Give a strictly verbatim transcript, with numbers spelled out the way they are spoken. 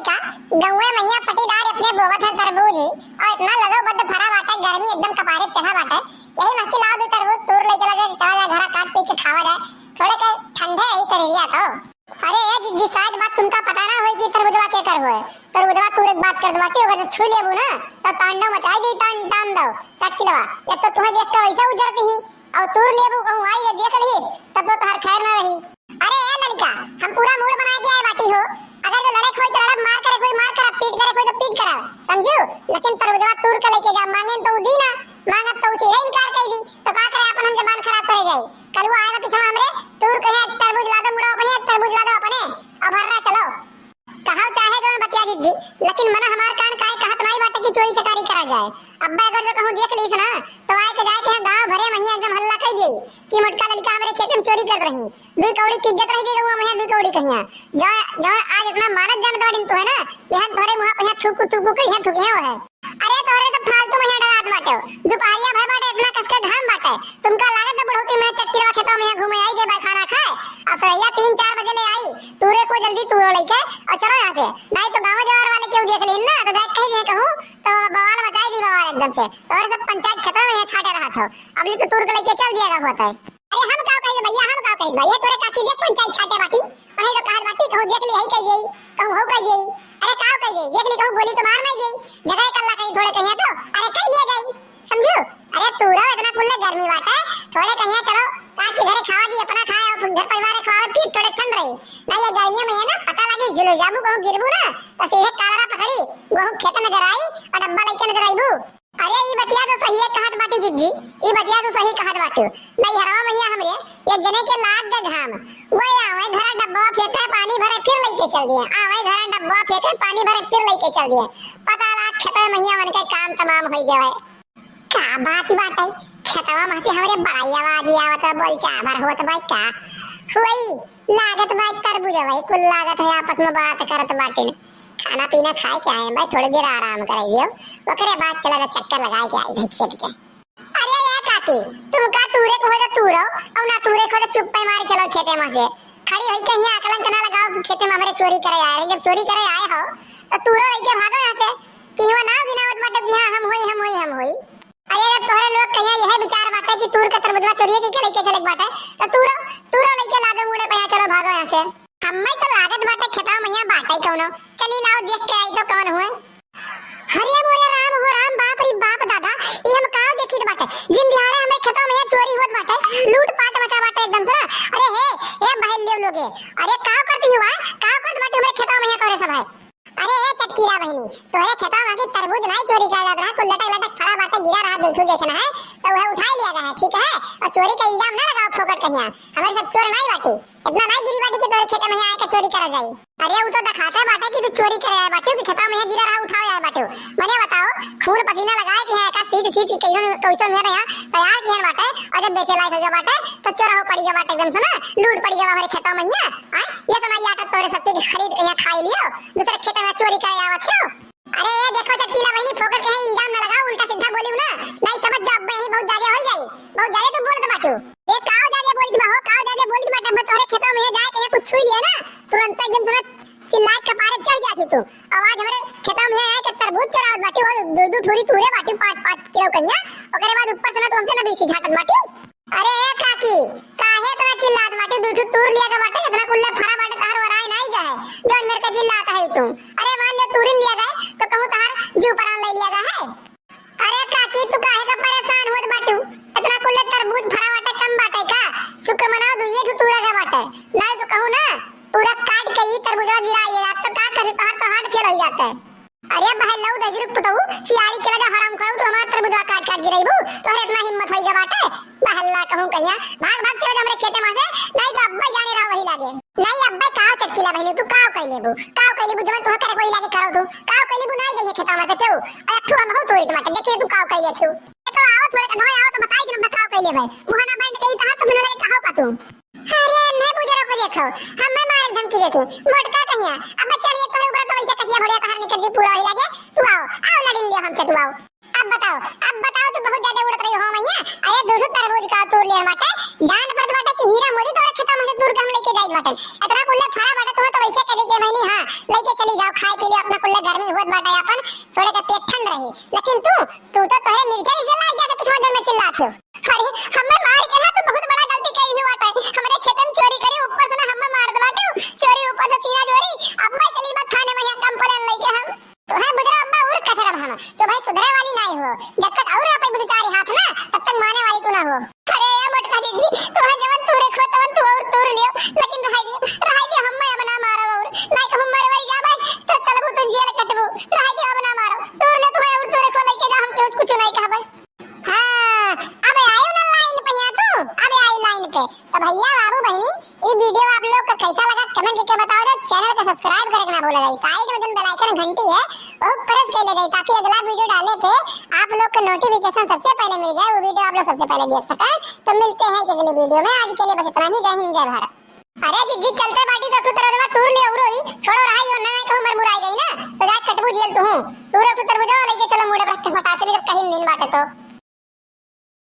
का गौवे मइया पटीदार अपने बोवत है तरबूज ही, और इतना लदोबद्ध फरा बाटे, गर्मी एकदम कपारे पे चढ़ा बाटे। यही महकी लाओ दो तरबूज, तूर ले चला जाए, चला जाए घरा, काट पीट के खावा जाए, थोड़े के ठंडे रही शरीरिया तो। अरे ए जिज्जी, शायद बात तुमका पता ना होई कि तरबूजवा के कर होए। तरबूजवा तूरे के बात करत बाटी, ओकर से छू लेबू ना, तो तांडव मचाई दी, तान-, तांडव, चटकिलवा। एक तो तुम्हें देख के वैसे उजरती ही, और तूर लेबू कहूँ आई है, देख ली, तब तो तोहार खैर ना रही। अरे ए ललिका, हम पूरा मूड बना के आए बाटी हो। अगर जो लड़े कोई तो लड़ब, मार करे कोई मार करब, पीट करे कोई तो पीट करब, समझियो? लेकिन तरबुजवा तूर के लेके जा, मांगे तो उ दी ना, मांगब तो उ सीधे इनकार कर दी, तो का करे, अपन हम जबान खराब करे जाई। कल वो आए बा पीछे हमरे, तूर कहे तरबूज ला दो मुड़ो अपने, तरबूज ला दो अपने, अब हर्रा चलो। कहो चाहे जो बतिया जिज्जी, लेकिन मन हमार कान काहे कहत नाई बाटे कि चोरी चकारी करा जाए। अब्बा अगर जो कहूँ देख लीस ना, तो आए के जाए के यहाँ गाँव भरे महिया एकदम हल्ला कर दिए कि मोटका लड़का हमरे खेत में चोरी कर रही। दुई कौड़ी की इज्जत रही गई, वो महिया दुई कौड़ी कहिया। जो, जो आज इतना मानत जानत बाड़ी तू है ना, बिहान तोहरे मुँह पे यहाँ थूकू थूकू के यहाँ थूकिया है। अरे तोहरे तो फालतू महिया डरात बाटे। दुपहरिया भय बाटे, इतना कसके घाम बाटे। तुमका लागत है बुढ़ौती में चटकिलवा खेतवा में यहाँ घूमे आई गए, बरखाना खाए। अब सरैया तीन चार बजे ले आई, तूरे को जल्दी तूरो लेके और चलो यहाँ से, नहीं तो गाँव जवार वाले केहू देख लेन ना, तो जाके कह दिए कहूँ, तो बवाल मचाई दी बवाल एकदम से। तोहरे सब पंचायत खेतवा में यहाँ छाटे रहत हो, अब ये तो तूर के लेके चल दिया होता है। अरे हम का कही भैया, हम का कही भैया, तोरे काकी देख पंचायत छाटे बाटी, अहे तो कहत बाटी, कहूँ देख ली, हई कह देई, कहूँ हो कह देई। अरे का कह देई, देख ली, कहूँ गोली तो मार नहीं गई, झगड़े कल्ला कहीं थोड़े कहिया तो, अरे कह लिया जाई, समझियो? अरे तू रहो, इतना कुल्ले गर्मी बाटे, थोड़े कहिया चलो, काट के घरे खावा जी, अपना खाए और घर परिवार खावा, फिर थोड़े ठंड रही। नहीं ये गर्मियों में है ना, पता लगी जुलूस जाबू, कहूँ गिरबू ना, तो सीधे कालरा पकड़ी, वो खेत नजर आई और डब्बा लेके नजर आईबू। अरे ई बतिया तो सही है कहत बाटी जिज्जी, ई बतिया तो सही कहत बाटी। नैहरवा महिया हमरे एक जने के लाग गए घाम, वो आवे घरा डब्बा फेंके, पानी भरे, फिर लेके चल दिए, आवे घरा डब्बा फेंके, पानी भरे, फिर लेके चल दिए। पता लाग खेतवा महिया मन के काम तमाम हो गए। का बात बाटे, खेतवा में से हमरे बड़ाई आवाज आवत बा, बोल चाबर होत बा का? हुई लागत बा तरबूजवा, कुल लागत है आपस में बात करत बाटे। खाना पीना खाए के आए भाई, थोड़ी देर आराम कराई दियो, ओकरे बाद चला चक्कर लगाए के आई भाई खेत के। अरे या काकी, तुम का तूरे को हो तो तूरो, और ना तूरे को तो चुप्पे मारे चलो खेते में से। खड़ी होई कहीं आकलन के ना लगाओ कि खेते में हमरे चोरी करे आए हैं। जब चोरी करे आए हो, तो तूरो लेके भागो यहाँ से, कि हुआ ना गिनावत बाटे कि हाँ हम होई, हम होई, हम होई। अरे अगर तोहरे लोग कहीं यह विचार बाटे कि तूर के तरबुजवा चोरिए की के लेके चले के बाटे, तो तूरो, तूरो लेके लादो मुड़े पे, यहाँ चलो भागो यहाँ से। हम्मे तो लागत बाटे खेतवा में यहाँ बाटे कौनो, चली लाओ देख के आई तो कौन हुए। हरे मोरे राम हो राम, बाप रे बाप दादा, ई हम काव देखित बाटे। जिन दिहाड़े हमरे खेतवा में चोरी होत बाटे, लूट पाट मचा बाटे एकदम से ना। अरे हे, ए बहन ले लोगे, अरे काव करती हुआ, काव करत बाटे हमरे खेतवा में तोरे सब है। अरे ए चटकीला बहिनी, तोरे खेतवा में की तरबूज नाई चोरी करा जात रहा, कुल लटक लटक खड़ा बाटे, गिरा रहा दुलठू जैसन है, तो वह उठाई लिया गया है, ठीक है? और चोरी का इल्जाम ना लगाओ फोकट कहिया, हमारे सब चोर नाई बाटी। इतना नाई गिरी बाटी कि तोरे खेत में आए के चोरी करा जाई। अरे उ तो दिखाते बाटे कि तू चोरी करे आए बाटे, कि खेतवा में गिरा रहा उठावे आए बाटे। मने बताओ, खून पसीना लगाए कि है का सींच सींच के कइसन कइसन मेरे यहाँ तैयार किहन बाटे, और जब बेचे लायक हो गया बाटे तो चोरा हो पड़ी गया बाटे एकदम से ना, लूट पड़ी गया हमारे खेतवा में। आए ये तो नाई आटा तोरे सबके खरीद के यहाँ खाई लियो, दूसरे खेत में चोरी करे आवत हो। अरे ये देखो चटकीला बहिनी, फोकट के है इल्जाम ना लगाओ, उल्टा सीधा बोली ना, नहीं समझ जाओ, अब्बे यही बहुत ज्यादा हो जाई, बहुत ज्यादा तू बोलत बाटू। ए काव ज्यादा बोलित बा हो, काव ज्यादा बोलित बाटे, मैं तोहरे खेतवा में जाए के कुछ छुई लिया ना, तुरंत एकदम तुरंत चिल्लाए कपारे चढ़ जाती तू। आवाज हमरे खेतवा में आए के तरबूज चोरावत बाटी हो, दो दो ठोरी तूरे बाटी, पाँच पाँच किलो कहिया, ओकरे बाद ऊपर से ना तू हमसे ना बीसी झाटत बाटी। अरे ए काकी, काहे इतना चिल्लात बाटे? दू ठो तूर लिया के बाटे, इतना कुल्ले फरा बाटे, तहर ओराय नाई गए, जौन मेरे के चिल्लात है तू। अरे मान ले तूर लिया गए, तो कहूँ तहर जीव प्राण ले लिया गए है। अरे काकी, तू काहे का परेशान होत बाटू? इतना कुल्ले तरबूज फरा बाटे, कम बाटे का? शुक्र मनाओ, दुइये ठो तूरा के बाटे, नाई तो कहूँ ना, पूरा काट के ई तरबूजवा गिरा ये, अब तो का करे, तहर तो हार्ट फेल हो जाते। अरे बहलऊ दहिजरू पुतऊ, चियारी के लगा हराम करू, तू हमार तरबुजवा काट काट गिरइबू, तोहरे इतना हिम्मत होई गया बाटे? बहल्ला कहूँ कहिया, भाग भाग चल जा हमरे खेते में से, नहीं तो अब्बे जाने रहा वही लागे। नहीं अब्बे काव चटकीला बहिनी, तू काव कइ लेबू, काव कइ लेबू, जवन तोह करे कोई लागे करो तू, काव कइ लेबू, नहीं जाइए खेता में से केहू, और एक ठू हम हो तोरी टमाटर, देखिए तू काव कइ लेबू। तो आओ थोड़े कदम आओ तो बताई दिन में काव कइ लेबे, मुहाना बैंड कही कहा तो बिनु लगे कहो का तू। अरे, नहीं बुजुर्ग को देखो, हमें मारे धमकी देते, मोटका कहिया, अब बच्चा नहीं तोरे ऊपर तो वैसे कचिया भड़िया तोहर निकल जी पूरा होई लागे, तू आओ, आओ लड़ी लियो हमसे, तू आओ। अब बताओ, अब बताओ, तू बहुत ज्यादा उड़त रही हो मैया, अरे दूध तरबूज का तोड़ ले बाटे, जान पड़त बाटे कि हीरा मोती तोरे खेतवा हमसे दूर के हम लइके जाइत बाटन। इतना कुल्ले फरा बाटे, तुम्हें तो वैसे कह दीजिए बहनी, हाँ, लइके चली जाओ, खाए पी लियो अपना कुल्ले, गर्मी होत बाटे अपन, थोड़े का पेट ठंड रही। लेकिन तू, तू तो तोहरे मिर्चा जैसे लाग जाते, कुछ मदन में चिल्लात हो। अरे, हमें मार के ना, तू बहुत बड़ा गलती कइली बाटे। हमरे खेत में चोरी करी, ऊपर से ना हमें मार दे बाटे, चोरी ऊपर से सीना जोरी। अब मैं चली बा थाने में, यहाँ कंप्लेन लइके हम। तोहरे बुजरा अब्बा और कचरब हम, तो भाई सुधरे वाली नाई हो। जब तक और ना पैबू दो चार हाथ ना, तब तक माने वाली तू ना हो। अरे ए मोटका जीजी, तोहरे जवन तूरे खो तवन तू और तूर लियो, लेकिन रहाई दियो, रहाई दियो, हम अब ना मारो और, नाई कहूँ मरवई जाबे, तो चलबू तू जेल कटबू, रहाई दियो अब ना मारो, तूर लियो तू और तूरे खो लइके जा, हम केहू से कुछ नाई कहबे। हाँ, अब आयो ना लाइन पे यहाँ तू, अब आयो लाइन पे। तो भैया बाबू बहनी, ई वीडियो आप लोग का कैसा लगा कमेंट करके बताओ, जो चैनल का सब्सक्राइब करे के ना भूला जाए, साइड में जो बेल आइकन घंटी है वो प्रेस कर ले जाए, ताकि अगला वीडियो डाले पे आप लोग को नोटिफिकेशन सबसे पहले मिल जाए, वो वीडियो आप लोग सबसे पहले देख सकें। तो मिलते हैं एक अगली वीडियो में, आज के लिए बस इतना ही, जय हिंद जय भारत। अरे जीजी चलते बाटी तो खुतरजवा तूर ले उरोई, छोड़ो रहाई हो ना, कहूँ मर मुराई गई ना, तो जाए कटबू जेल तू हूँ, तूरे खुतर बुझाओ लेके चलो मुड़े पर फटासे भी जब कहीं नीन बाटे तो।